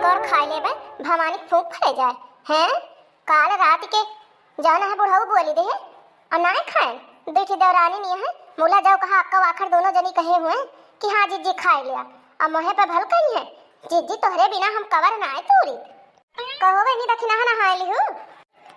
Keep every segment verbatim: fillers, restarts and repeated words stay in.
और खाइ लेबे, भवानी फूंक फरे जाए। हैं? काल रात के जौन है बुढ़ऊ बोलि देहे, और नाहीं खाएन। दुइ ठे देवरानी नियन है, मुला जाओ कहा अक्का आखर दोनों जनी कहे हुए कि हाँ जिज्जी खाइ लिया, और मोहे पे भल कही है, जिज्जी तोहरे बिना हम कवर नाहीं तूरी। कहो बहिनी दखिनहा नहाइ लिहू?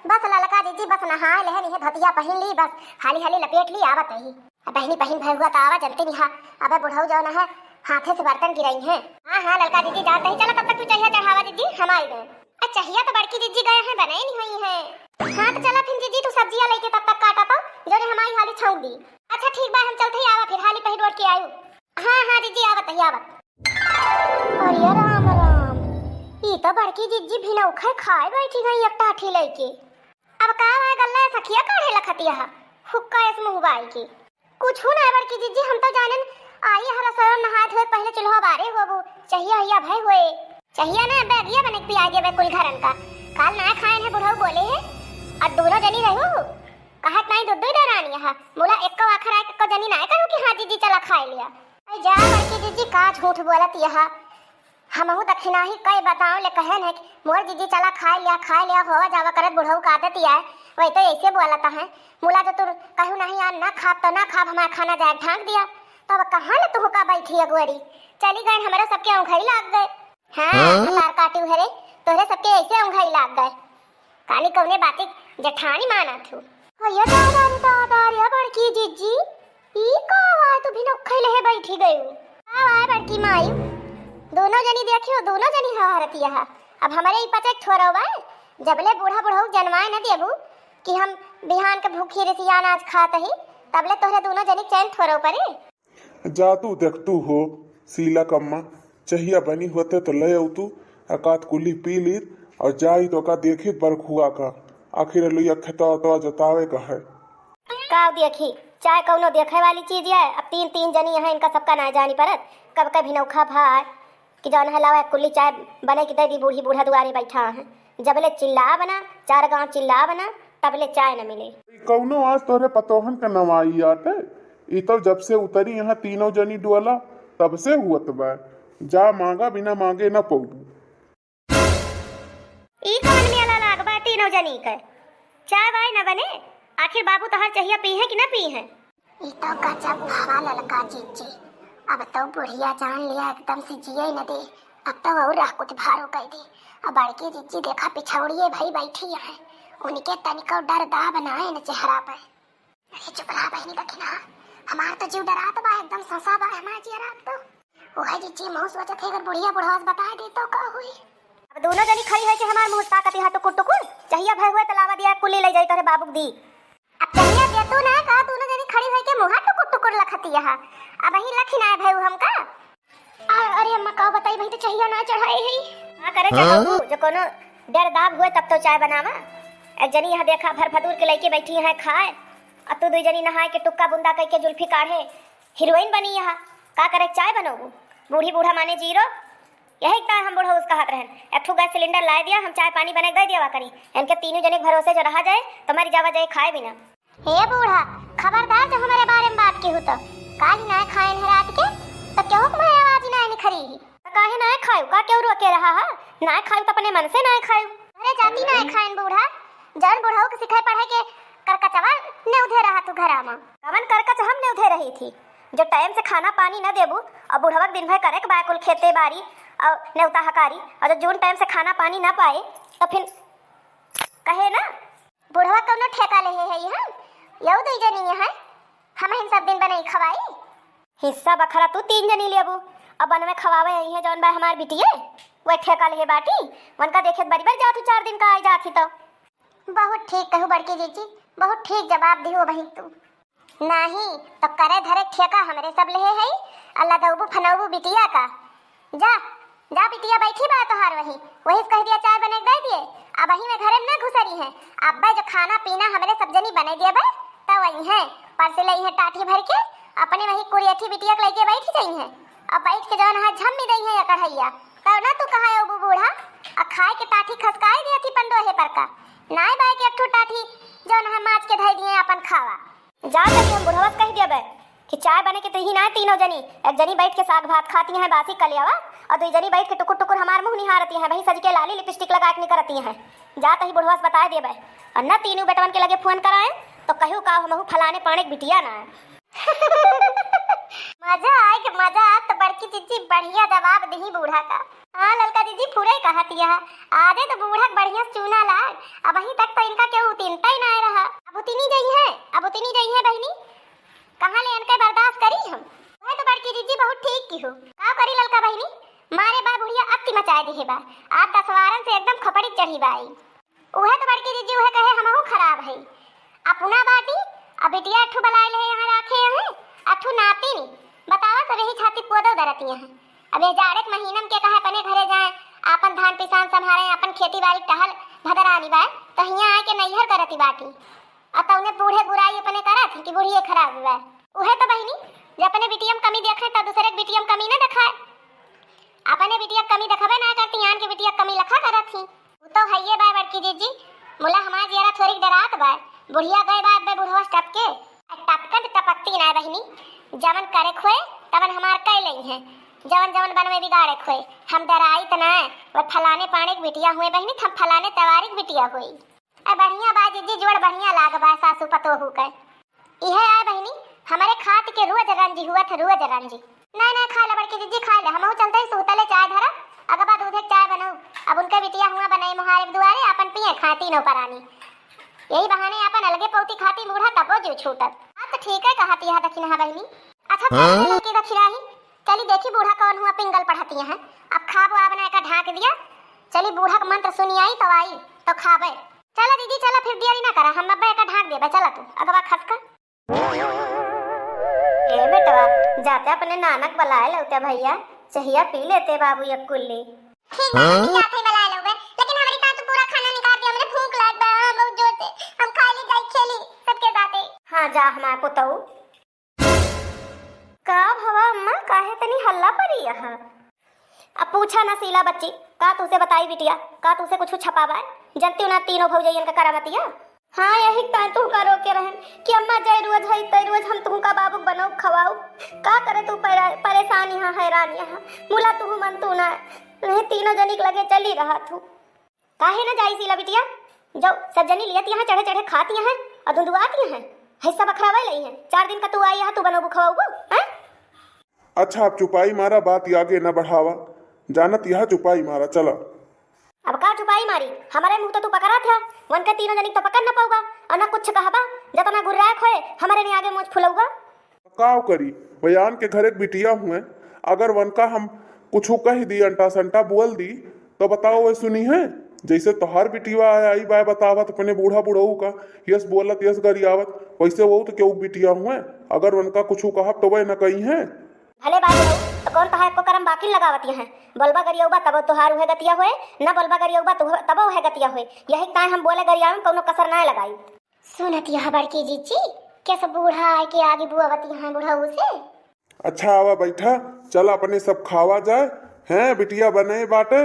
बस ललका जिज्जी बस नहाइ लेहे, निहे धोतिया पहिन ली, बस हाली हाली लपेट ली, आवत ही। अब बहिनी पहिन भय हुआ त आवा जनते निहा, अबे बुढ़ऊ जौन है हाथे से बर्तन गिरइहैं। हाँ हाँ ललका जिज्जी जात ही, चला तब तक तू चहिया चढ़ावा जिज्जी, हम आइ गए। आ चहिया तो बड़की जिज्जी गए हैं, बनइ नहीं हुई है। हाँ तो चला फिर जिज्जी तू सब्जिया लइके तब तक काटा तो, जौन हमारी हाली छौंक दी। अच्छा ठीक बा, हम चलत ही, आवा फिर हाली पहिर ओढ़ के आयु। हाँ हाँ जिज्जी आवत ही, आवत। अरे राम राम, ई तो बड़की जिज्जी भिनौखै खाए बैठी गई एक टाठी लइके। अब का है गल्ला सखिया काढ़े लखतिया है, हुक्का एस मुँह बाई के। कुछ ना बड़की जिज्जी, हम तो जानेन आई हर रसोई नहाए धोए पहिले चूल्हा बारे होबू, चहिया हइया भय हुए। चहिया ना अबे अगिया बने के पिया देबे कुल घरन का। काल ना खाएन है बुढ़ऊ बोले है, और दोनों जनी रहू, कहत नाहीं दुइ दुइ देवरानी है, मुला एक्को आखर आए एक्को जनी ना कहू कि हाँ जिज्जी चला खाइ लिया। अरे जा बड़की जिज्जी का झूठ बोलत यह, हमहू दखिनही कई बताओ ले कहेन है कि मोर जिज्जी चला खाइ लिया, खाइ लिया, होवा जावा करत बुढ़ऊ का आदत ही आए, वही तो ऐसे बोलत है। मुला जो तू कहू नहीं यार ना खाब तो ना खाब, हमारा खाना जाए ढांक दिया, तो अब कहाँ ले तू का बैठी अगुअरी? चली गए, हमारे सबके औंघई लाग गए। हाँ, हाँ? कपार काटी उहरे, तोहरे सबके ऐसे औंघई लाग गए। काली कौने बाती जेठानी मानत हूँ। अरे दादा रे दादा रे बड़की जिज्जी, ई का आवाज तू भिनौखै लेहे बैठी गयू? का आवाज बड़की माई? दोनों जनी देखियो, दोनों जनी हहरतिया है। अब हमरे ई पचक थोरवा है, जबले बूढ़ा बुढ़ऊ जनवाए न देबू कि हम बिहान के भूखी रिसिया अनाज खात ही, तबले तोहरे दोनों जनी चैन थोरव परे। जा तू देखतू हो, शीला कम्मा, चहिया बनी होते तो ले अउतू, एकाध कुल्ही पी लीत, और जाई तो का देखित बरखुआ का, आखिर लुइया खेतवा तो जोतावे का है। का देखी, चाय कौनो देखे वाली चीज है? अब तीन तीन जनी यहाँ, इनका सबका ना जानी परत, कब के भिनौखा भाई कि जौन है लावा कुल्ही चाय बने के दे दी, बूढ़ी बूढ़ा दुआरे बैठा है, जबले चिल्ला बना, चार गाँव चिल्ला बना, तबले चाय न मिले। ई कौनो आज तोहरे पतोहन के नवाई आटे? ई तो जब से उतरी यहाँ तीनों जनी डोला, तब से हुअत बा। जा मांगा, बिना मांगे न पौबू। ई कौन मेला लाग बा तीनों जनी के? चाय वाय न बने? आखिर बाबू तोहार चहिया पी है कि न पी है? ई तो गजब भवा ललका जिज्जी, अब तो बुढ़िया जान लिया एकदम से जिए न दे, अब तो और राकुत भारो कइ दे। अब बड़की जिज्जी देखा पिछौड़िए भई बैठी है, उनके तनिको डर दाब नाए न चेहरा पे। अरे चुप रहा बहिनी दखिनहा, हमार तो जीव डरात बा, एकदम ससा बा हमार जियरा तो। ओहे जिज्जी महू सोचत है अगर बुढ़िया बुढ़वा से बताए दे तो का हुई? अब दोनों जनी खड़ी होइके हमार मुँह ताकत यहाँ टुकुर टुकुर, चहिया भय हुए त लावा दिया कुल्ही लइ जाई तोहरे बाबू के दी। अब चहिया दे तू ना का, दोनों जनी खड़ी होइके मुँहा टुकुर टुकुर लखतिया है। अब ही लखी ना भयू हमका। आ, अरे अम्मा का बताई, वही तो चहिया ना चढ़ाए है। का करे हाँ? चढ़ाऊ, जो कोनो डर दाब हुए तब तो चाय बनावा। एक जनी यहाँ देखा भर भदूर के लइके बैठी है खाए, अब तू दुइ जनी नहाए के टुक्का बुंदा कइके जुल्फी काढ़े हीरोइन बनी यहाँ। का करे चाय बनोबू? बूढ़ी बूढ़ा माने जीरो। यही तार हम बुढ़ऊ से कहत रहन, एक ठो गैस सिलेंडर लाए दिया, हम चाय पानी बने के दे दिया करी। इनके तीनों जने के भरोसे जो रहा जाए तो मरी जावा जाए खाए बिना। हे बूढ़ा, खबरदार जो हमारे बारे में बात किहू तो। काल ही नाय खाएन है रात के, तो केहू के मुँहे आवाज नाय निखरी ही। तो काहे नाय खायू? का केहू रोके रहा है? नाय खायू तो अपने मन से नाय खायू। अरे जाति नाय खाएन बूढ़ा, जौन बुढ़ऊ के सिखाए पढ़े के करकचवा नेउधे रहा तू घरा में। कवन करकच हम नेउधे रही थी? जो टाइम से खाना पानी न देबू और बुढ़वा के दिन भर करे के बा कुल खेते बारी और नेउता हकारी, और जो जून टाइम से खाना पानी ना पाए तो फिर कहे ना। बुढ़वा कौनो ठेका लेहे है हम? यहू दुई जनी है, हम हिन सब दिन बनई खवाई। हिस्सा बखरा तू तीन जनी लेबू, अब बनवे खवावे आई है जौन बा हमार बिटिये, वह ठेका लेहे बाटी। वनका देखे बड़ी बार जात हूँ, चार दिन का आई जात ही तो। बहुत ठीक कहू बड़की जीजी, बहुत ठीक जवाब दिहू बहिन तू। नाही, तो करे धरे ठेका हमरे सब लेहे है, अल्लाह दौबू फनौबू बिटिया का। जा, जा बिटिया बैठी बा तोहार वही, वही से कह दिया चाय बने के दे दिए। अब वही में घरे में ना घुसरी है, अब जो खाना पीना हमरे सब जनी बने दिए बे, तब वही है, परसे लई है टाठी भर के, अपने वही कुरियठी बिटिया के लेके बैठ जाई है। अब बैठ के जौन है झम्मी दई है या कढ़ैया, तब ना तू कहा अउबू बूढ़ा, आ खाए के टाठी खसकाए दिया थी पंडोहे पर का, नाय बाय के एक ठो टाठी जौन है माज के धई दिए अपन खावा। जा तनी हम बुढ़वा से कह देबे कि चाय बने के तुही ना तीनों जनी, एक जनी बैठ के साग भात खाती हैं बासी कलियावा, और दुई जनी बैठ के टुकुर टुकुर हमार मुंह निहारत हैं भाई, सज के लाली लिपस्टिक लगा के निकरती हैं। जा तही बुढ़वा से बताए देबे। और न तीनों बेटवन के लगे फोन कराए तो कहू का हमहू फलाने पाने के बिटिया ना है। मजा आए के मजा, आज तो बड़की जिज्जी बढ़िया जवाब दिही बूढ़ा का। हाँ ललका जिज्जी, पूरे कहत यह, आजे तो बूढ़ा के बढ़िया से चूना लाग। अबहीं तक तो इनका केहू उतिनता ही ना रहा। अब उतिनी जइहैं, अब उतिनी जइहैं बहिनी, कहाँ ले इनके बर्दाश्त करी हम। वह तो बड़की जिज्जी बहुत ठीक किहो। का करी ललका बहिनी, मारे बा बुढ़िया अति मचाए दिहे बा। आज दसवारन से एकदम खपड़ी चढ़ी बाई। उहे तो बड़की जिज्जी उहे कहे हमहू खराब है। अपना बाटी, अब बिटिया अठू बलाए ले यहाँ राखे हैं, अठू नाती नी। बतावा सब यही छाती पोदो दरतिया हैं। अब ये जाड़े के महीनम के कहे अपने घरे जाए, आपन धान पिसान संभारे, आपन खेती बाड़ी टहल भदरानी बाय, तो हियाँ आए के नैहर करती बाटी। आ तौने बूढ़े बुराई अपने करत हैं कि बुढ़िए खराब बाय। उहे तो बहिनी, जे अपने बिटियम कमी देखे तो दूसरे के बिटियम कमी न देखाए। अपने बिटिया कमी देखबे ना करती, आन के बिटिया कमी लखा करत ही। उ तो हइये बाय बड़की जिज्जी, मुला हमार जियरा थोड़ी डरात बाय। बुढ़िया गए बाय, अब्बे बुढ़वा टपके। आ टपकन त टपकती ना बहिनी, जवन करे खोए, तवन हमार कह लई हैं। जवन जवन बन में बिगाड़े खोए, हम डराई त ना, वो फलाने पाने के बिटिया हुए बहिनी, त हम फलाने तवारी के बिटिया हुई। ए बढ़िया बा जिज्जी, जोड़ बढ़िया लाग बा सासू पतोहू के। इहे आय बहिनी, हमरे खात के रोज रंजी हुआ थे, रोज रंजी। नहीं, नहीं, खाए ले बड़की जिज्जी, खाए ले, हमहू चलते ही सुतले चाय धरा, अगबा दूधे के चाय बनाऊ। अब उनके बिटिया हुआ बनाई मुहारे दुआरे, आपन पिए खाए तीनों परानी। यही बहाने आपन अलगे पौती खाती बूढ़ा तबो जीव छूटत। बात तो ठीक है कहती है दखिनहा बहिनी। अच्छा, हाँ? खाए ले लड़की दखिनाही। चली देखी बूढ़ा कौन हुआ पिंगल पढ़तिया हैं। अब खाबो आब ना एका ढाक दिया। चली बूढ़ा के मंत्र सुनी आई तो आई तो खाबे। चला दीदी चला, फिर देरी ना करा, हम अब्बा एका ढाक देबे। चला तू अगवा खसका। ए बेटवा, जाते अपने नानक बलाए लौते भैया, चहिया पी लेते बाबू एक कुल्ली। ठीक बा, हाँ? हम जाते ही बलाए लौबे, लेकिन हमरी साथ पूरा खाना निकाल दिया, हमरे भूख लाग बा बहुत जोर से, हम खा ली जाई खेली सबके साथे। हाँ जा हमार पुतऊ। का भवा अम्मा, काहे तनी हल्ला परी यहाँ? अब पूछा ना शीला बच्ची, का तुसे बताई बिटिया, का तुसे कुछ छपावा है? जनती ना तीनों भौजैयन का करामतिया। हाँ, यही ताई तुहका रोके रहन कि अम्मा जय रोज है, तय रोज हम तुहका बाबू बनाऊ खवाऊ। का करे तू परे-, परेशान यहाँ, हैरान यहाँ। मुला तुहू मन तू ना, नहीं तीनों जनी के लगे चली रहा तू। काहे ना जाई शीला बिटिया? जाओ, सब जनी लियत यहाँ चढ़े चढ़े खात यहाँ और धुंधुआत यहाँ। है सब अखरावे लई हैं। चार दिन का तू आई यहाँ, तू बनोबू खवाऊबू, हैं? अच्छा, अब चुपाई मारा, बात आगे न बढ़ावा। जानत यह चुपाई मारा, चला। अब का चुपाई मारी? हमारे मुंह तो तू पकड़ा था, वन के तीनों जनी तो पकड़ न पाऊगा और न कुछ कहबा। जतना गुर्राए खोए, हमारे ने आगे मुंह फुलौबा। काव करी, बयान के घरे के बिटिया हुए, अगर वनका हम कुछु कह दी, अंटा संटा बोल दी, तो बताओ वह सुनी है? जैसे तोहार बिटिया आई बाय बतावत अपने बूढ़ा बुढ़ऊ का, यस बोलत यस गरियावत, वैसे वो तो केहू बिटिया हुए, अगर वनका कुछु कहब तो वह न कही है। भले बात रहो, तो कौन तोहार को करम बाकी लगावत यहाँ? बोलबा गरियौबा तबो तोहार उहे गतिया होए, न बोलबा गरियौबा तो तबो उहे गतिया होए। यही ताय हम बोले गरियावन कौनो कसर ना लगाई। सुनत यह बड़की जीजी, कैसे बूढ़ा आए के आगे बुआवत यहाँ बुढ़ऊ से? अच्छा आवा बैठा, चल अपने सब खावा जाए। हैं बिटिया बने बाटे,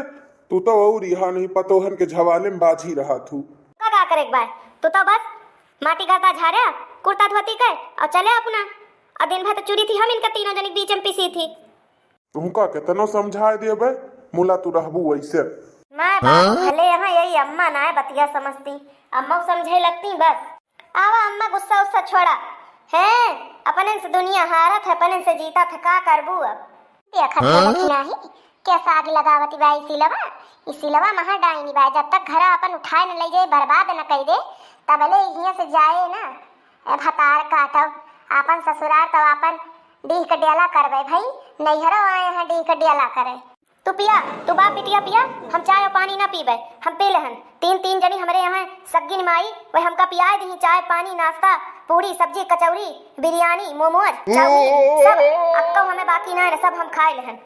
तू तो और यहाँ नहीं पतोहन के झवाले में बाझी रहा थू। का, का करे के बाय? तू तो बस माटी गर्दा झारे, कुर्ता धोती के और चले अपना। और दिन भर तो चुरी थी हम इनका तीनों जनी के बीच में पिसी थी। तुमका केतनो समझाए देबे, मुला तू रहबू वैसे। माय बाप हाँ? भले यहाँ यही अम्मा ना है बतिया समझती, अम्मा समझे लगती बस। आवा अम्मा गुस्सा उस्सा छोड़ा। हैं, अपने से दुनिया हारत है, अपने से जीता था, का करबू अब? देखत हाँ? देखी नाही, कैसा आग लगावती बा ई सिलवा। ई सिलवा महा डाइनी बा, जब तक घरा अपन उठाए न ले जाए, बर्बाद न कर दे, तबले हियां से जाए ना। ए भतार काटो, आपन ससुरार तो आपन डीह के डेला करबे भाई, नैहरो आए हैं डीह के डेला करे। तू पिया, तू बाप बिटिया पिया, हम चाय और पानी ना पीबे, हम पी लेहन। तीन, तीन जनी हमरे यहाँ सग्गिन माई, वह हमका पियाए दही, चाय, पानी, नाश्ता, पूड़ी, सब्जी, कचौरी, बिरयानी, मोमोज, चाउमीन, सब। अक्को हमें बाकी ना है, सब हम खाए लेहन।